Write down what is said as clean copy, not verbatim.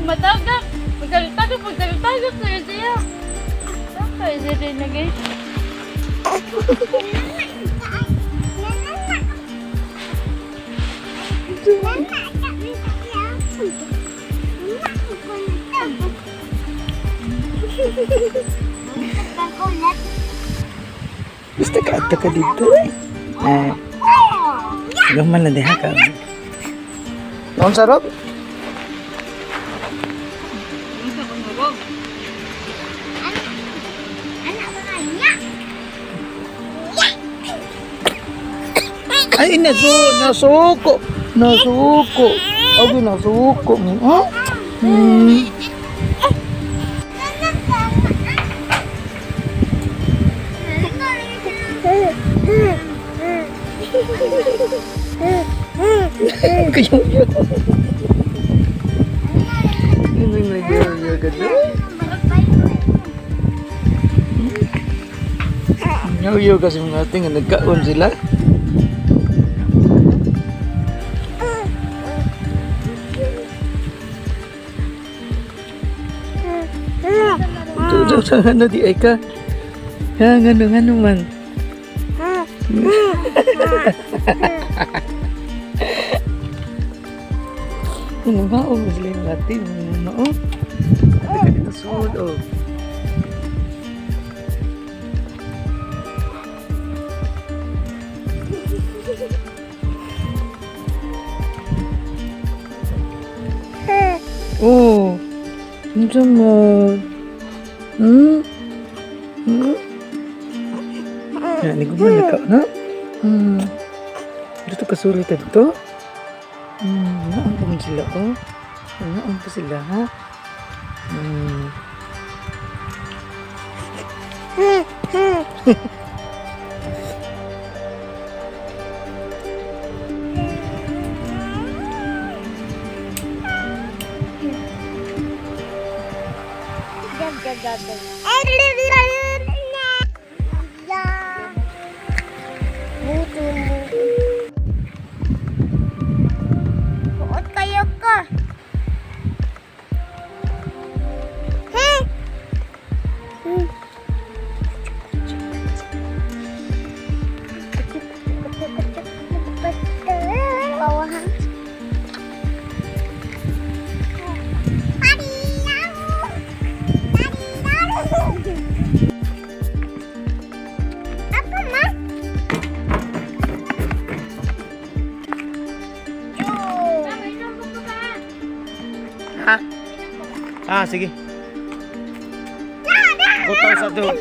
Matagak. Magtagak, magtagak sa'yo siya. Okay, dili na, guys. Basta ka ato ka dito eh. Ay. Gaman na diha ka. Ang sarap. Unsa kung hurog? Ay, nasuko. Nasuko. Abi, nasuko. Ha? Kaya yun. Ano nag-yoyo ka doon? Yoyo kasi mga ating nga nagkaon sila. Tudo sa ano di ay ka. Ha, ngano ngano man. Ano ba? Oh, sila yung ate. Ano, oh. Ate ka dito suod, oh. Oh, unsa mo? Hmm? Ya, ni gumana ka na? Dito ka suri ka dito? Naon pa man sila, oh. Naon pa sila, ha? Buot kayo ka. Hey! Bawahan. Apa, Ma? Ha? Ah, sige. Butaw sa do.